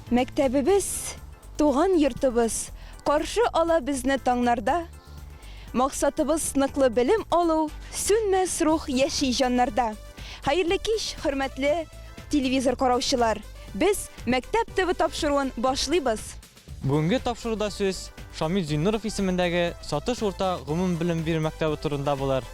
Мәктәбебез, туган йортыбыз, Каршы ала безне таңнарда. Максатыбыз ныклы белем алу, Сүнмәс рух яши җаннарда. Хәерле кич, хөрмәтле телевизор караучылар! Без Мәктәп ТВ тапшыруын башлыйбыз. Бүгенге тапшыруда сүз Шамил Зиннуров исемендәге Сатыш урта гомумбелем бирү мәктәбе турында булыр.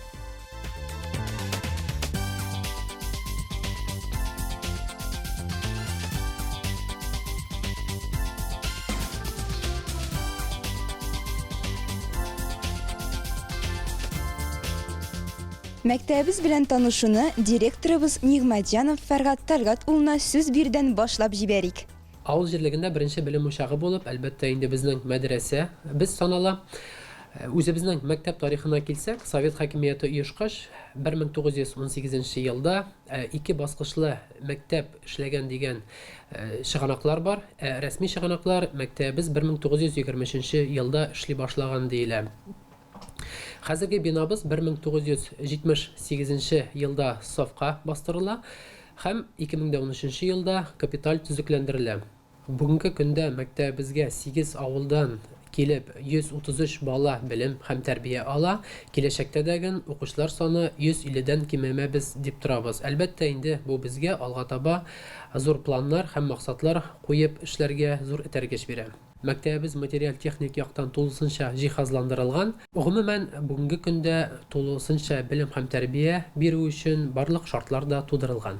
Мәктәбебез белән танышуны директорыбыз Нигъмәтҗанов Фәргать Тәлгать улына сүз бирүдән башлап җибәрик. Авыл җирлегендә беренче белем учагы булып, әлбәттә инде, безнең мәдрәсә без санала. Үзебезнең мәктәп тарихына килсәк, совет хакимияте оешкач, 1918 нче елда ике баскычлы мәктәп эшләгән дигән чыганаклар бар. Ә рәсми чыганаклар мәктәбебез 1923 нче елда эшли башлаган диелә. Хәзерге бинабыз 1978 нче елда сафка бастырыла һәм 2013 нче елда капиталь төзекләндерелә. Бүгенге көндә мәктәбебезгә сигез авылдан килеп 133 бала белем һәм тәрбия ала. Киләчәктә дә ген укучылар саны 150 дән кимемәбез дип торабыз. Әлбәттә инде, бу безгә алга таба зур планнар һәм максатлар куеп эшләргә зур этәргеч бирә. Мәктәбебез материаль-техник яктан тулысынча җиһазландырылган. Гомумән, бүгенге көндә тулысынча белем һәм тәрбия бирү өчен барлык шартлар да тудырылган.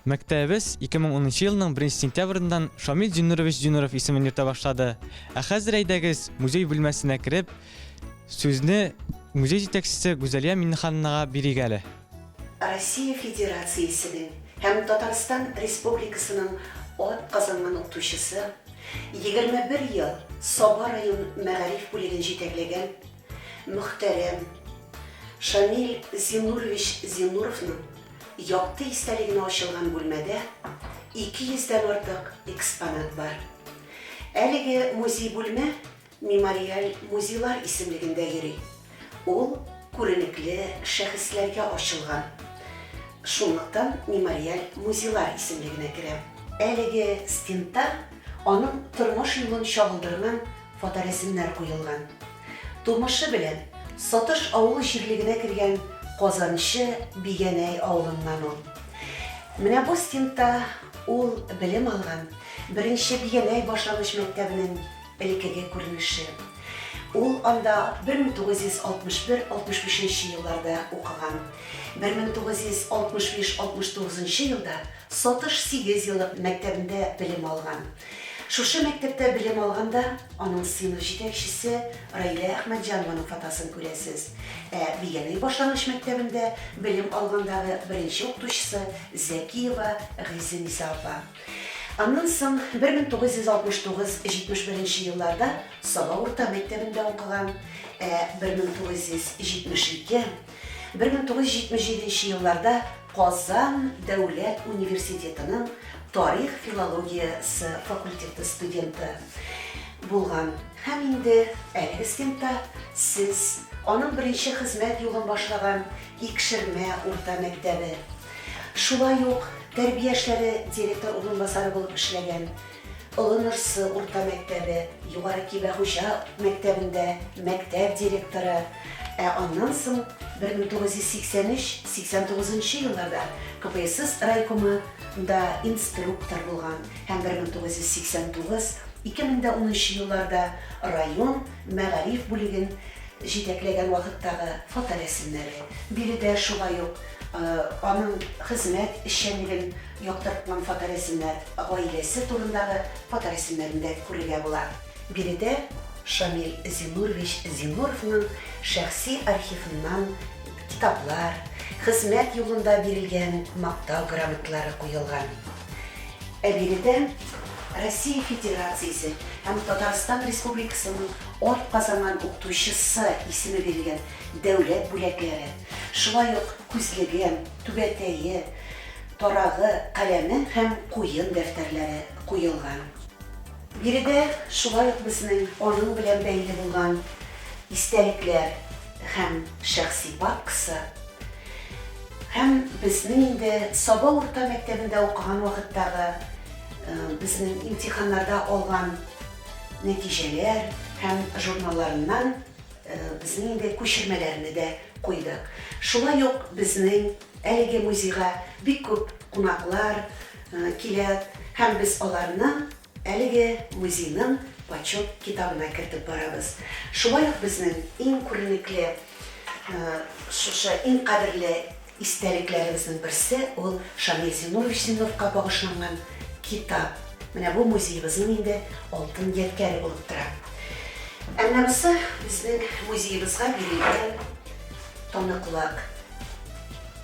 Мәктәбебез 2010 нчы елның беренче сентябреннән Шамил Зиннурович Зиннуров исемен йөртә башлады. Ә хәзер әйдәгез, музей бүлмәсенә кереп, сүзне музей җитәкчесе Гүзәлия Миннехановнага бирик әле. Россия Федерациясенең һәм Татарстан Республикасының атказанган укытучысы, 21 ел Саба район мәгариф бүлеген җитәкләгән мөхтәрәм Шамил Зиннурович Зиннуровның якты истәлегенә ачылган бүлмәдә 200 дән артык экспонат бар. Әлеге музей-бүлмә Мемориаль музейлар исемлегендә йөри. Ул күренекле шәхесләргә ачылган. Шунлыктан мемориаль музейлар исемлегенә керә. Әлеге стендта аның тормыш юлын чагылдырган фоторәсемнәр куелган. Тумышы белән Сатыш авыл җирлегенә кергән Казанчы Бигәнәй авылыннан ул. Менә бу стендта ул белем алган беренче Бигәнәй башлангыч мәктәбенең элеккеге күренеше. Ул анда 1961-65 нче елларда укыган. 1965-69 нчы елда Сатыш сигезьеллык мәктәбендә белем алган. Шушы мәктәптә белем алганда аның сыйныф җитәкчесе Раилә Әхмәтҗанованың фотосын күрәсез. Ә Бигәнәй башлангыч мәктәбендә белем алгандагы беренче укытучысы Зәкиева Гыйззениса апа. Аннан соң 1969 71 нче елларда Саба урта мәктәбендә укыган, ә 1972 1977 нче елларда Казан дәүләт университетының тарих филологиясе факультеты студенты булган. Һәм инде әлеге стендта сез аның беренче хезмәт юлын башлаган Икшермә урта мәктәбе, шулай ук тәрбия эшләре директор урынбасары булып эшләгән Олы Нырсы урта мәктәбе, Югары Кибәхуҗа мәктәбендә мәктәп директоры, ә аннан соң 1983, 89 нчы елларда КПСС райкомы нда инструктор булган һәм 1989, 2010 нчы елларда район мәгариф бүлеген җитәкләгән вакыттагы фоторәсемнәре. Биредә шулай ук аның хезмәт эшчәнлеген яктырткан фоторәсемнәр, гаиләсе турындагы фоторәсемнәрен дә күрергә була. Биредә Шамил Зиннурович Зиннуровның шәхси архивыннан китаплар, хезмәт юлында бирелгән Мактау грамоталары куелган. Ә биредә Россия Федерациясе һәм Татарстан Республикасының атказанган укытучысы исеме бирелгән дәүләт бүләкләре, шулай ук күзлеге, түбәтәе, Тарагы, каләме һәм куен дәфтәрләре куелган. Биредә шулай ук безнең аның белән бәйле булган истәлекләр һәм шәхси папкасы һәм безнең инде Саба урта мәктәбендә укыган вакыттагы безнең имтиханнарда алган нәтиҗәләр һәм журналларыннан безнең инде күчермәләрне дә куйдык. Шулай ук безнең әлеге музейга бик күп кунаклар килә һәм без аларны әлеге музейның Почет китабына кертеп барабыз. Шулай ук безнең иң күренекле, шушы иң кадерле истәлекләребезнең берсе, ул Шамил Зиннурович Зиннуровка багышланган китап. Менә бу музеебызның инде алтын ядкәре булып тора. Ә менә бусы безнең музеебызга бирелгән таныклык.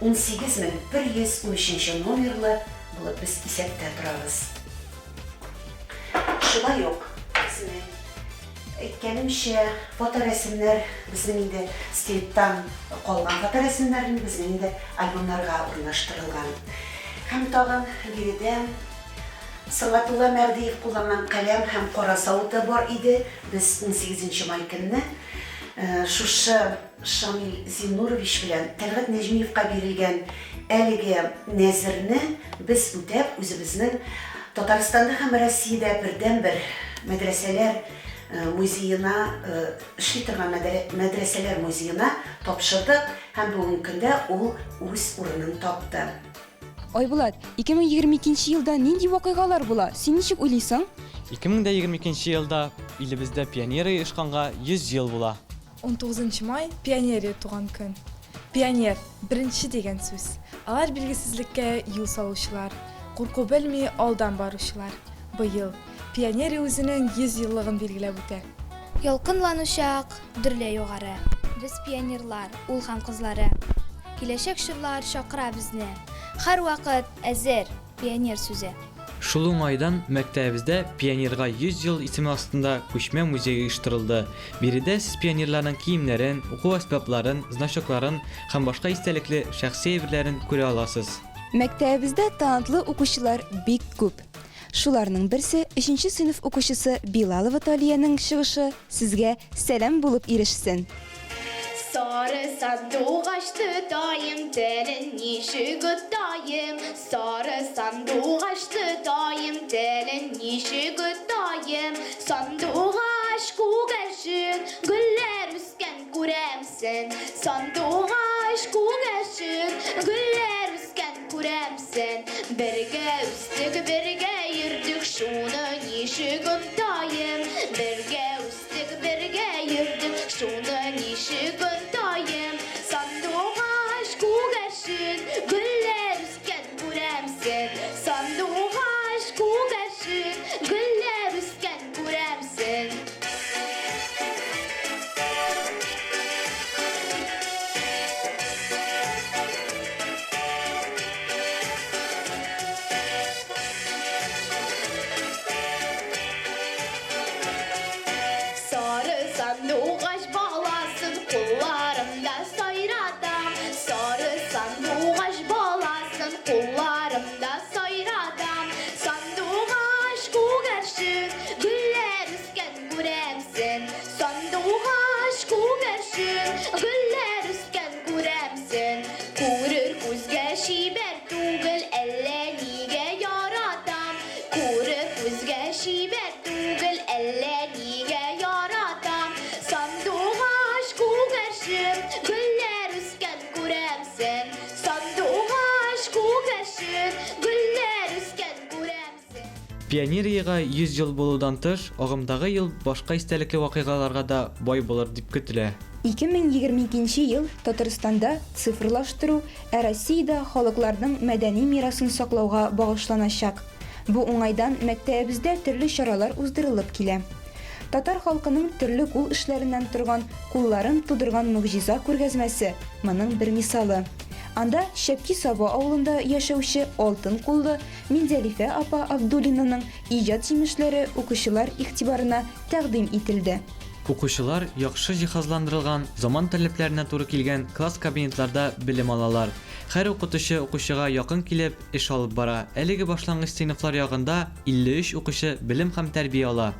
18113 номерлы булып без исәптә торабыз. Шулай ук безнең, әйткәнемчә, фоторәсемнәр безнең инде стендтан калган фоторәсемнәр безнең инде альбомнарга урнаштырылган. Һәм тагын биредә Сөнгатулла Мәгъдиев кулланган каләм һәм кара савыты бар иде. Без унсигезенче май көнне шушы Шамил Зиннурович белән Тәлгать Нәҗмиевка бирелгән әлеге нәзерне без үтәп, үзебезнең Татарстанда һәм Россиядә бердәнбер мәдрәсәләр музеена, эшли торган мәдрәсәләр музеена тапшырдык һәм бүгенге көндә ул үз урынын тапты. Айбулат, 2022 елда нинди вакыйгалар була, син ничек уйлыйсың? 2022 елда илебездә пионерия оешканга 100 ел була. Унтугызынчы май, пионерия туган көн. Пионер, беренче дигән сүз. Алар билгесезлеккә юл салучылар, курку белми алдан баручылар. Быел, пионерия үзенең 100 еллыгын билгеләп үтә. Ялкынлану чак, дөрлә югары. Без пионерлар, ул һәм кызлары. Киләчәк чорлар чакыра безне. Һәрвакыт әзер! Пионер сүзе. Шул уңайдан мәктәбебездә Пионерга 100 ел исеме астында күчмә музей оештырылды. Биредә сез пионерларның киемнәрен, уку әсбапларын, значокларын һәм башка истәлекле шәхси әйберләрен күрә аласыз. Мәктәбебездә талантлы укучылар бик күп. Шуларның берсе, өченче сыйныф укучысы Билалова Талиянең чыгышы сезгә сәлам булып ирешсен. Сары сандугач тотаем, телен ничек отаем? Сары сандугач тотаем, телен ничек отаем? Сандугач күгәрчен, гөлләр үскән күрәмсен? Сандугач күгәрчен, гөлләр үскән күрәмсен? Бергә үстек, бергә йөрдек, шуны ничек онтаем? Бергә үстек, бергә йөрдек, шуны ничек онтаем? Сандугач күгәрчен, гөлләр үскән күрәмсен? Сандугач күгәрчен, гөлләр үскән күрәмсен? Сары сандугач баласын кулларымда сайратам. Сары сандугач баласын кулларымда сайратам. Сандугач күгәрчен, гөлләр үскән күрәмсен? Сандугач күгәрчен, гөлләр үскән күрәмсен? Күрер күзгә чибәр түгел, әллә нигә яратам. Күрер күзгә чибәр түгел, әллә нигә яратам. Сандугач күгәрчен, гөлләр үскән күрәмсен? Сандугач күгәрчен, гөлләр үскән күрәмсен? Пионериягә 100 ел булудан тыш, агымдагы ел башка истәлекле вакыйгаларга да бай булыр дип көтелә. 2022 ел Татарстанда цифрлаштыру, ә Россиядә халыкларның мәдәни мирасын саклауга багышланачак. Бу уңайдан мәктәбебездә төрле чаралар уздырылып килә. Татар халкының төрле кул эшләреннән торган Кулларым тудырган могҗиза күргәзмәсе, моның бер мисалы. Анда Чәпки Саба авылында яшәүче алтын куллы Минзәлифә апа Абдуллинаның иҗат җимешләре укучылар игътибарына тәкъдим ителде. Укучылар яхшы җиһазландырылган, заман таләпләренә туры килгән класс-кабинетларда белем алалар. Һәр укытучы укучыга якын килеп эш алып бара. Әлеге башлангыч сыйныфлар ягында 53 укучы белем һәм тәрбия ала.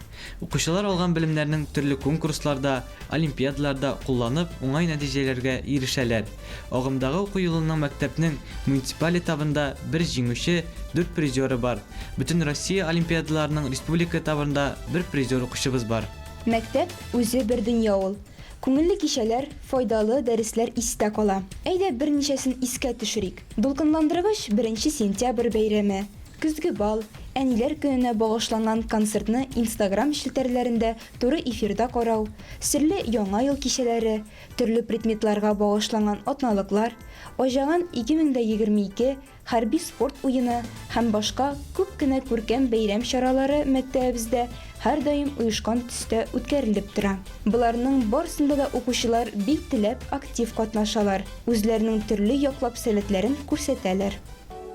Укучылар алган белемнәрнең төрле конкурсларда, олимпиадаларда кулланып, уңай нәтиҗәләргә ирешәләр. Агымдагы уку елының мәктәпнең муниципаль этабында бер җиңүче, дүрт призеры бар. Бөтенроссия олимпиадаларының республика этабында бер призер укучыбыз бар. Мәктәп, үзе бер дөнья ул. Күңелле кичәләр, файдалы дәресләр истә кала. Әйдә, берничәсен искә төшерик. Дулкынландыргыч беренче сентябрь бәйрәме, көзге бал, Әниләр көненә багышланган концертны Инстаграм челтәрләрендә туры эфирда карау, серле Яңа ел кичәләре, төрле предметларга багышланган атналыклар, Аҗаган 2022, хәрби-спорт уены һәм башка күп кенә күркәм бәйрәм чаралары мәктәбебездә һәрдаим оешкан төстә үткәрелеп тора. Боларның барысында да укучылар бик теләп актив катнашалар, үзләренең төрле яклап сәләтләрен күрсәтәләр.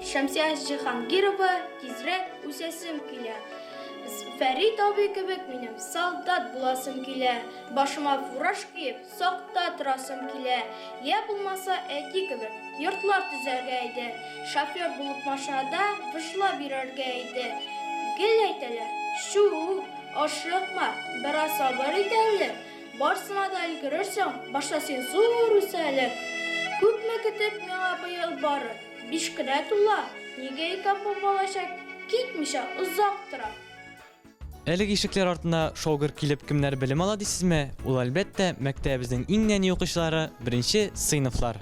Шәмсия Җиһангирова, Тизрәк үсәсем килә. Фәрит абый кебек минем солдат буласым килә. Башыма фураж киеп, Сакта торасым килә, йә булмаса әти кебек, йортлар төзәргә иде, шофер булып машинада выжлап йөрергә иде. Гел әйтәләр, Чү-ү, ашыкма, бераз сабыр ит әле, барсына да өлгерерсең, башта син зур үс әле. Күпме көтеп миңа быел бары биш кенә тула, нигә икән бу балачак китмичә озак тора? Әлеге ишекләр артына шау-гөр килеп кемнәр белем ала дисезме? Ул, әлбәттә, мәктәбебезнең иң нәни укучылары, беренче сыйныфлар.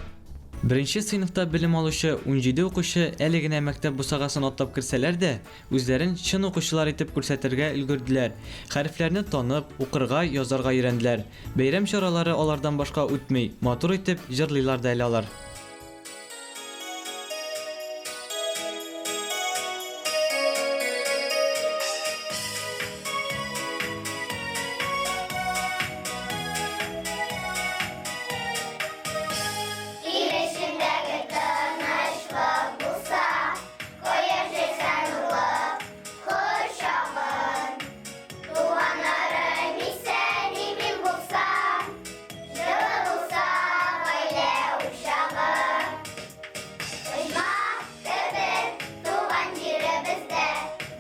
Беренче сыйныфта белем алучы 17 укучы әле генә мәктәп бусагасын атлап керсәләр дә, үзләрен чын укучылар итеп күрсәтергә өлгерделәр, хәрефләрне танып, укырга, язарга өйрәнделәр. Бәйрәм чаралары алардан башка үтми, матур итеп җырлыйлар да әле алар. Ил эчендәге тынычлык булса, Кояш җәйсә нурлы кочагын, Туганнарым исән-имин булса, Җылы булса гаилә учагы. Оҗмах кебек туган җиребездә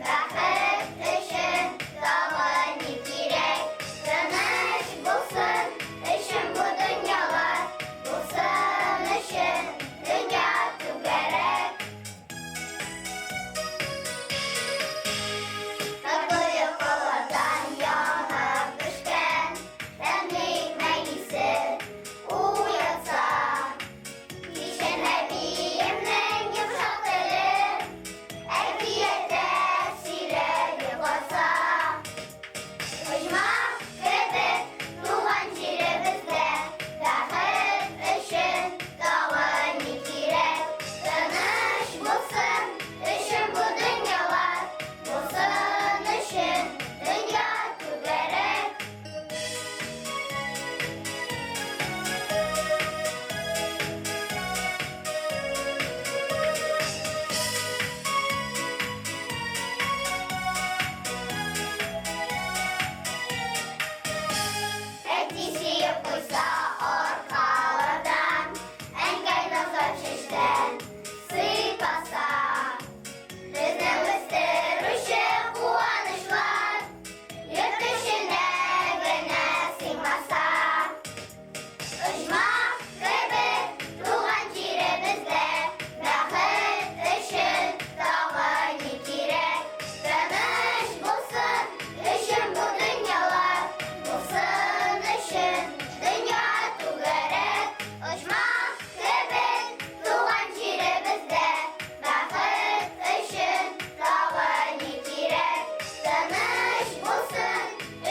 Бәхет өчен тагы ни кирәк? Тыныч булсын өчен бу дөньялар, Булсын өчен дөнья түгәрәк. Татлы йокылардан яңа пешкән Тәмле икмәк исе уятса, Кичен әбиемнең йомшак теле Әкиятләр сөйләп йоклатса. Оҗмах кебек туган җиребездә Бәхет өчен тагы ни кирәк? Тыныч булсын өчен бу дөньялар, Булсын өчен дөнья түгәрәк. Әти сөеп куйса аркалардан, Әнкәй назлап чәчтән сыйпаса, Безне үстерүче куанычлар Йорт эченә генә сыймаса. Оҗмах кебек туган җиребездә Бәхет өчен тагы ни кирәк? Тыныч булсын өчен бу дөньялар, Булсын өчен дөнья түгәрәк. Оҗмах кебек туган җиребездә Бәхет өчен тагы ни кирәк? Тыныч булсын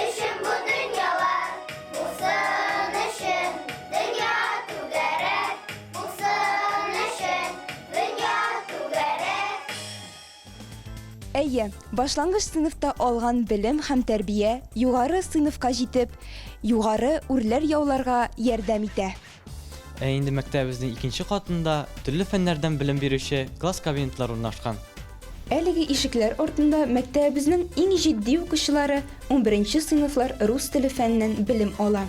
өчен бу дөньялар, Булсын өчен дөнья түгәрәк, Булсын өчен дөнья түгәрәк. Әйе, башлангыч сыйныфта алган белем һәм тәрбия югары сыйныфка җитеп, югары үрләр яуларга ярдәм итә. Ә инде мәктәбебезнең икенче катында төрле фәннәрдән белем бирүче класс-кабинетлар урнашкан. Әлеге ишекләр артында мәктәбебезнең иң җитди укучылары, унберенче сыйныфлар рус теле фәненнән белем ала.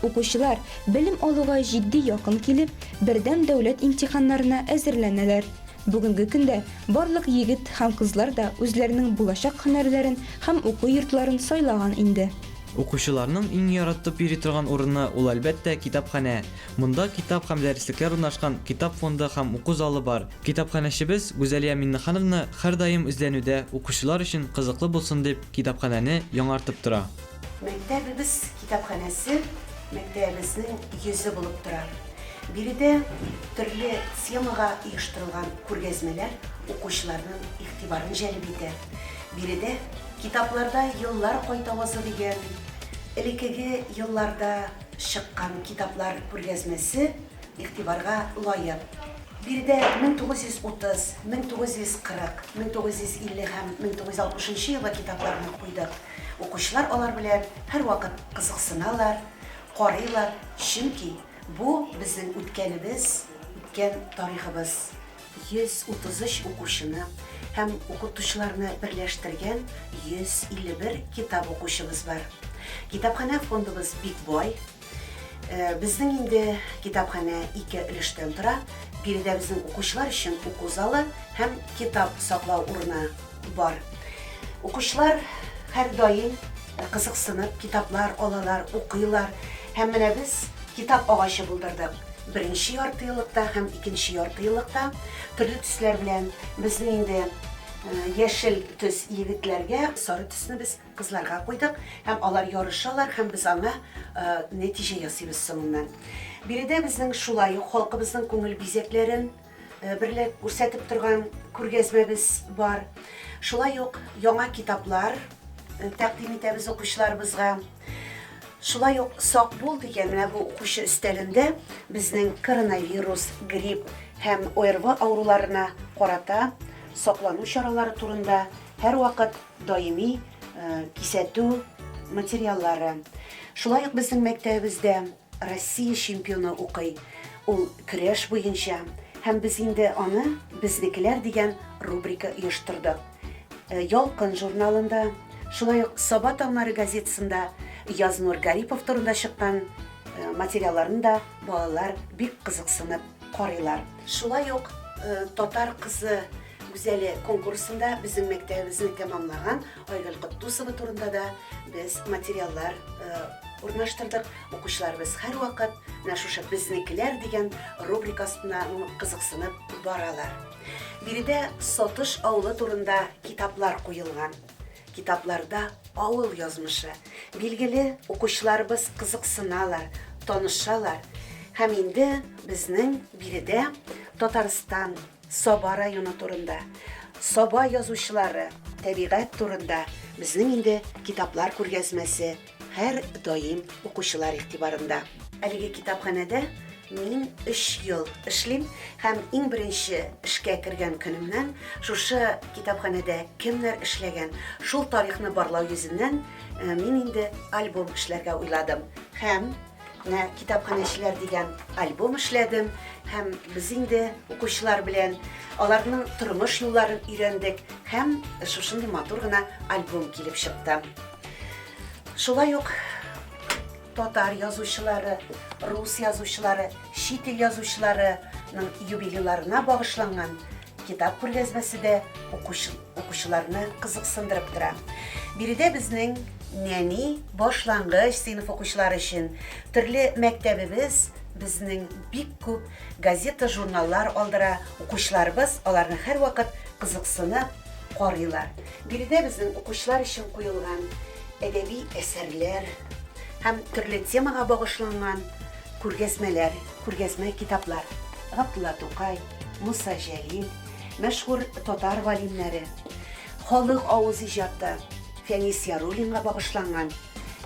Укучылар, белем алуга җитди якын килеп, бердәм дәүләт имтиханнарына әзерләнәләр. Бүгенге көндә барлык егет һәм кызлар да үзләренең булачак һөнәрләрен һәм уку йортларын сайлаган инде. Укучыларның иң яратып йөри торган урыны ул, әлбәттә, китапханә. Монда китап һәм дәреслекләр урнашкан китап фонды һәм уку залы бар. Китапханәчебез Гүзәлия Миннехановна һәрдаим эзләнүдә, укучылар өчен кызыклы булсын дип, китапханәне яңартып тора. Мәктәбебез китапханәсе мәктәбебезнең йөзе булып тора. Биредә төрле темага оештырылган күргәзмәләр укучыларның игътибарын җәлеп итә. Биредә Китапларда еллар кайтавазы дигән элеккеге елларда чыккан китаплар күргәзмәсе игътибарга лаек. Биредә 1930, 1940, 1950 һәм 1960 нчы елгы китапларны куйдык. Укучылар алар белән һәрвакыт кызыксыналар, карыйлар, чөнки бу безнең үткәнебез, үткән тарихыбыз. 133 укучыны һәм укытучыларны берләштергән 151 китап укучыбыз бар. Китапханә фондыбыз бик бай. Безнең инде китапханә ике өлештән тора. Биредә безнең укучылар өчен уку залы һәм китап саклау урыны бар. Укучылар һәрдаим кызыксынып китаплар алалар, укыйлар. Һәм менә без китап агачы булдырдык. Беренче яртыеллыкта һәм икенче яртыеллыкта төрле төсләр белән безнең инде яшел төс егетләргә, сары төсне без кызларга куйдык һәм алар ярышалар һәм без аңа нәтиҗә ясыйбыз соңыннан. Биредә безнең шулай ук халкыбызның күңел бизәкләрен берлә күрсәтеп торган күргәзмәбез бар. Шулай ук яңа китаплар тәкъдим итәбез укучыларыбызга. Шулай ук Сак бул дигән менә бу укучы өстәлендә безнең коронавирус, грипп һәм ОРВ авыруларына карата саклану чаралары турында һәрвакыт даими кисәтү материаллары. Шулай ук безнең мәктәбебездә Россия чемпионы укый. Ул көрәш буенча һәм без инде аны Безнекеләр дигән рубрика оештырдык. Ялкын журналында, шулай ук Саба таңнары газетасында Язнур Гарипов турында чыккан материалларны да балалар бик кызыксынып карыйлар. Шулай ук Татар кызы гүзәле конкурсында безнең мәктәбебезне тәмамлаган Айгөл Котдусова турында да без материаллар урнаштырдык. Укучыларыбыз һәрвакыт менә шушы Безнекеләр дигән рубрика астына кызыксынып баралар. Биредә Сатыш авылы турында китаплар куелган. Китапларда авыл язмышы. Билгеле, укучыларыбыз кызыксыналар, танышалар. Һәм инде безнең биредә Татарстан, Саба районы турында, Саба язучылары, табигать турында безнең инде китаплар күргәзмәсе һәр даим укучылар игътибарында. Әлеге китапханәдә мин өч ел эшлим һәм иң беренче эшкә кергән көнемнән шушы китапханәдә кемнәр эшләгән, шул тарихны барлау йөзеннән мин инде альбом эшләргә уйладым һәм менә Китапханәчеләр дигән альбом эшләдем һәм без инде укучылар белән аларның тормыш юлларын өйрәндек һәм шушындый матур гына альбом килеп чыкты. Шулай ук татар язучылары, рус язучылары, чит ил язучыларының юбилейларына багышланган китап күргәзмәсе дә укучыларны кызыксындырып тора. Биредә безнең нәни башлангыч сыйныф укучылары өчен төрле мәктәбебез безнең бик күп газета-журналлар алдыра, укучыларыбыз аларны һәрвакыт кызыксынып карыйлар. Биредә безнең укучылар өчен куелган әдәби әсәрләр һәм төрле темага багышланган күргәзмәләр, күргәзмә китаплар. Габдулла Тукай, Муса Җәлил, мәшһүр татар галимнәре, халык авыз иҗаты, Фәнис Яруллинга багышланган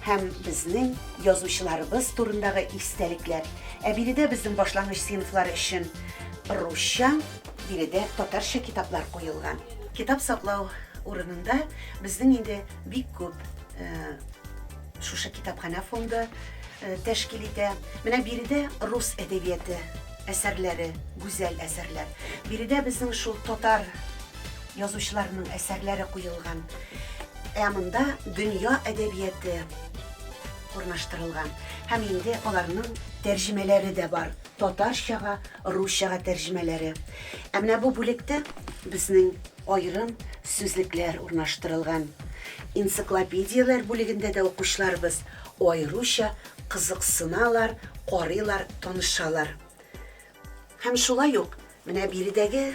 һәм безнең язучыларыбыз турындагы истәлекләр. Ә биредә безнең башлангыч сыйныфлар өчен русча, биредә татарча китаплар куелган. Китап саклау урынында безнең инде бик күп шушы китапханә фонды тәшкил итә. Менә биредә рус әдәбияты әсәрләре, гүзәл әсәрләр. Биредә безнең шул татар. язучыларының әсәрләре куелган. Ә монда дөнья әдәбияты урнаштырылган. Һәм инде аларның тәрҗемәләре дә бар. Татарчага, русчага тәрҗемәләре. Ә менә бу бүлектә безнең аерым сүзлекләр урнаштырылган. Энциклопедияләр бүлегендә дә укучыларыбыз аеруча кызыксыналар, карыйлар, танышалар. Һәм шулай ук менә биредәге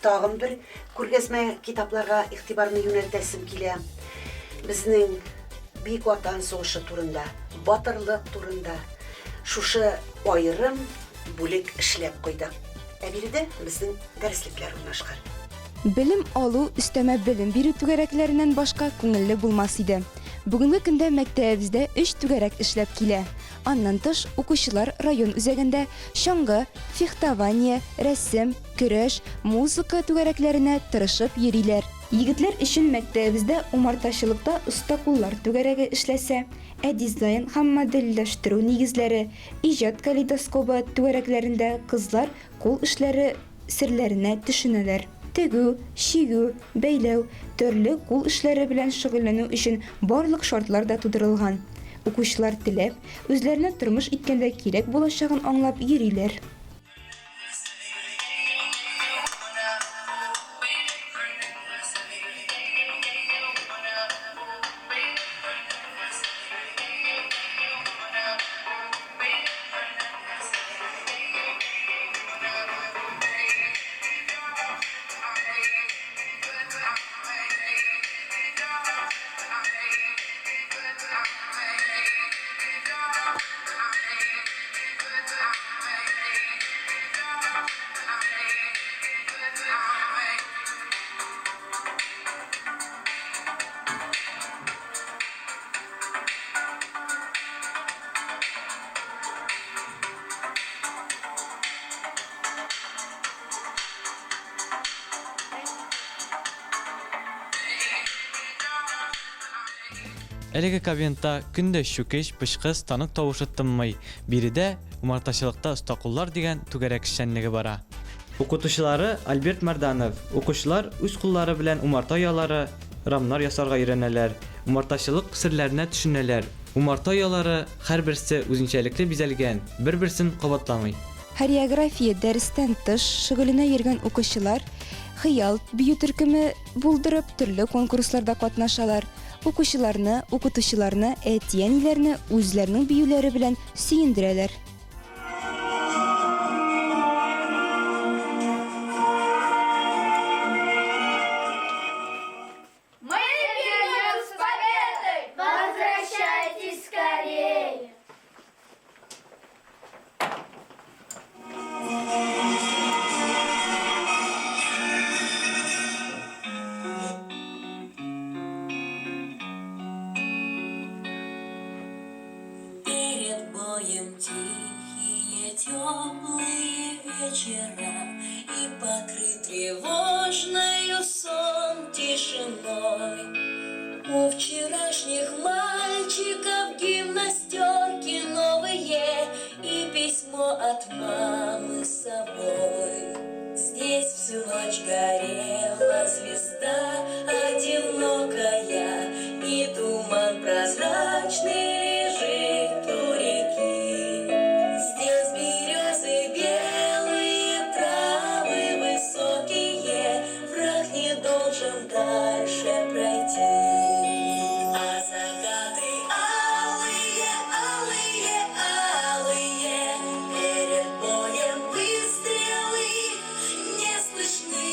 тагын бер күргәзмә китапларга игътибарны юнәлтәсем килә. Безнең Бөек Ватан сугышы турында, батырлык турында шушы аерым бүлек эшләп куйдык. Ә биредә безнең дәреслекләр урнашкан. Белем алу өстәмә белем бирү түгәрәкләреннән башка күңелле булмас иде. Бүгенге көндә мәктәбебездә өч түгәрәк эшләп килә. Аннан тыш, укучылар район үзәгендә чаңгы, фехтование, рәсем, көрәш, музыка түгәрәкләренә тырышып йөриләр. Егетләр өчен мәктәбебездә умартачылыкта оста куллар түгәрәге эшләсә, ә дизайн һәм модельләштерү нигезләре, иҗат калейдоскобы түгәрәкләрендә кызлар кул эшләре серләренә төшенәләр. Тегү, чигү, бәйләү, төрле кул эшләре белән шөгыльләнү өчен барлык шартлар да тудырылган. Укучылар теләп, үзләренә тормыш иткәндә кирәк булачагын аңлап йөриләр. Әлеге кабинетта көн дә чүкеч, пычкы, станок тавышы тынмый. Биредә умартачылыкта оста куллар дигән түгәрәк эшчәнлеге бара. Укытучылары Альберт Мәрданов. Укучылар үз куллары белән умарта оялары, рамнар ясарга өйрәнәләр, умартачылык серләренә төшенәләр. Умарта оялары һәрберсе үзенчәлекле бизәлгән, бер-берсен кабатламый. Хореография дәрестән тыш шөгыленә йөргән укучылар Хыял бию төркеме булдырып, төрле конкурсларда катнашалар. Укучыларны, укытучыларны, әти-әниләрне үзләренең биюләре белән сөендерәләр. Мы вернем с победой! Возвращайтесь скорее! Перед боем тихие, теплые вечера И покрыт тревожною сон тишиной. У вчерашних мальчиков гимнастерки новые И письмо от мамы с собой. Здесь всю ночь горела звезда одинокая, И туман прозрачный лежит у реки. Здесь березы белые, травы высокие, Враг не должен дальше пройти. А закаты алые, алые, алые, Перед боем выстрелы не слышны.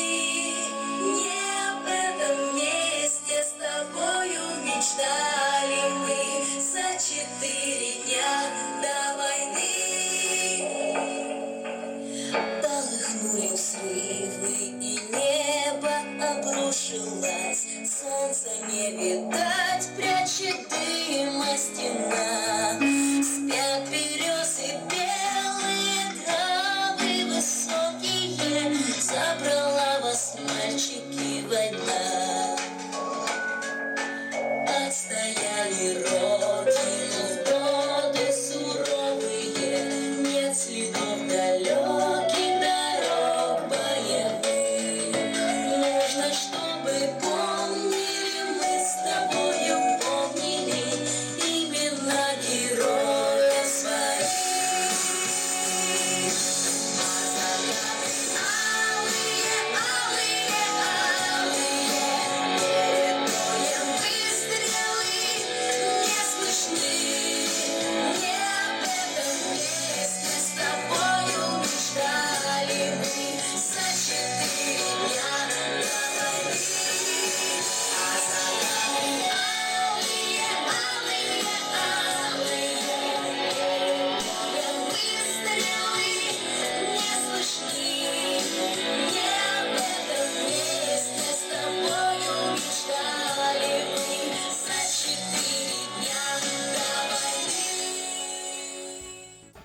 Не об этом месте с тобою мечтали мы за четыре дня до войны. Полыхнули взрывы, и небо обрушилось. Солнце не видать, прячет дыма стена. Спят березы белые, травы высокие. Забрала вас, мальчики, война. Отстояли родину в годы суровые, Нет следов далеких дорог боевых. Нужно, чтобы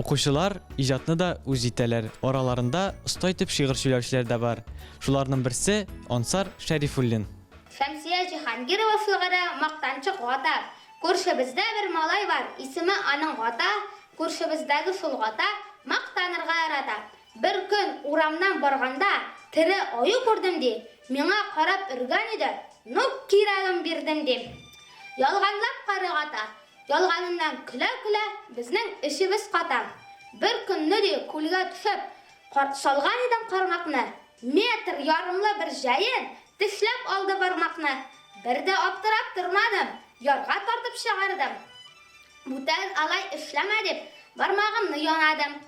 Укучылар иҗатны да үз итәләр, араларында оста итеп шигырь сөйләүчеләр дә бар. Шуларның берсе, Ансар Шәрифуллин. Шәмсия Җиһангирова шигыре Мактанчык Гата Күршебездә бер малай бар, исеме аның Гата, Күршебездәге шул Гата мактанырга ярата. Бер көн урамнан барганда тере аю күрдем, ди, миңа карап өргән иде, ну кирәген бирдем, ди. Ялганлап карый Гата, Ялганыннан көлә-көлә безнең эчебез ката. Бер көнне, ди, күлгә төшеп, салган идем кармакны, метр ярымлы бер җәен тешләп алды бармакны. Бер дә аптырап тормадым, ярга тартып чыгардым. Бүтән алай эшләмә дип, бармагымны янадым.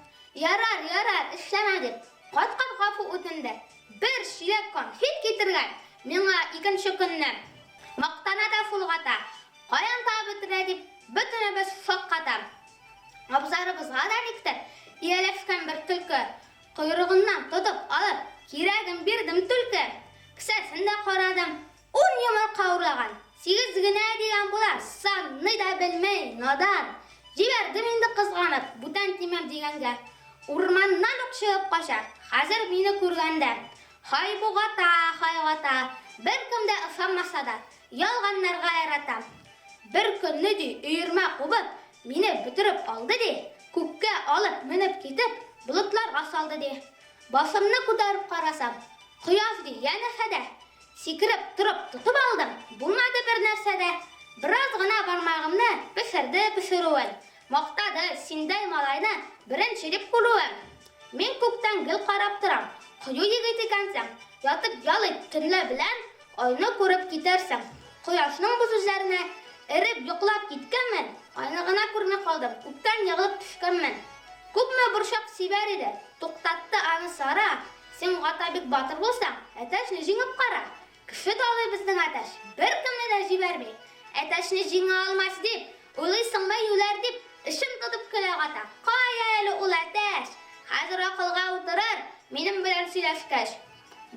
Ярар, ярар, эшләмә дип, кат-кат гафу үтенде. Бер чиләк конфет китергән миңа икенче көнне. Мактана да шул Гата, Каян табып бетерә дип, бөтенебез шакката. Абзарыбызга да никтер ияләшкән бер төлке. Койрыгыннан тотып алып, кирәген бирдем түлке. Кесәсен дә карадым. Ун йомырка урлаган. Сигез генә дигән була, санный да белми, надан. Җибәрдем инде кызганып, бүтән тимәм дигәнгә. Урманнан ук чыгып кача, хәзер мине күргәндә. Һай бу Гата, һай Гата, беркем дә ышанмаса да, Ялганнарга яратам. Бер көнне, ди, өермә кубып, мине бөтереп алды, ди, күккә алып менеп китеп, болытларга салды, ди. Башымны күтәреп карасам, кояш, ди, янәшәдә. Сикереп торып тотып алдым, булмады бер нәрсә дә. Бераз гына бармагымны пешерде пешерүен. Мактады, синдәй малайны беренче дип күрүем. Мин күктән гел карап торам, кыю егет икәнсең, ятып ял ит, төнлә белән Айны күреп китәрсең. Кояшның бу сүзләренә эреп йоклап киткәнмен, айны гына күрми калдым, күктән егылып төшкәнмен. Күпме борчак сибәр иде, туктатты аны Сара, Син, Гата, бик батыр булсаң, әтәчне җиңеп кара. Кеше талый безнең әтәч, беркемне дә җибәрми. Әтәчне җиңә алмас дип, уйлыйсыңмы, юләр, дип, эчен тотып көлә Гата. Кая әле ул әтәч? Хәзер акылга утырыр, минем белән сөйләшкәч.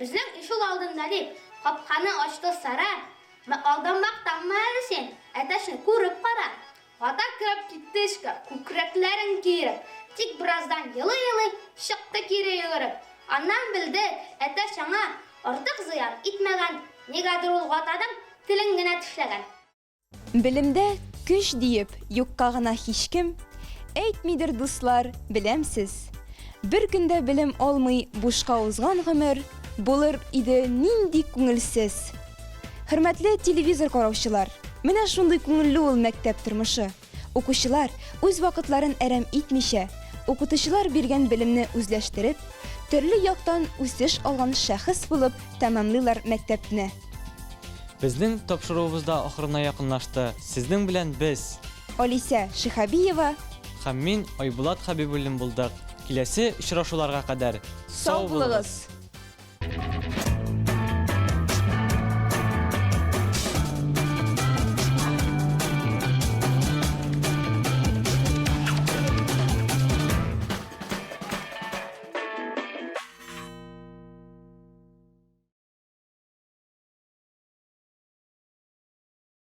Безнең ишек алдында, дип, капканы ачты Сара. Алдан мактанма әле син, әтәчне күреп кара. Гата кереп китте эчкә, күкрәкләрен киереп. Тик бераздан елый-елый чыкты кире йөгереп. Аннан белдек, әтәч аңа артык зыян итмәгән, нигәдер ул Гатаның телен генә тешләгән. Белемдә көч диеп юкка гына һичкем әйтмидер, дуслар, беләмсез. Бер көн дә белем алмый бушка узган гомер булыр иде нинди күңелсез. Хөрмәтле телевизор караучылар, менә шундый күңелле ул мәктәп тормышы. Укучылар үз вакытларын әрәм итмичә, укытучылар биргән белемне үзләштереп, төрле яктан үсеш алган шәхес булып тәмамлыйлар мәктәпне. Безнең тапшыруыбыз да ахырына якынлашты. Сезнең белән без. Алисә Шиһабиева. Һәм мин, Айбулат Хәбибуллин булдык. Киләсе очрашуларга кадәр, сау булыгыз!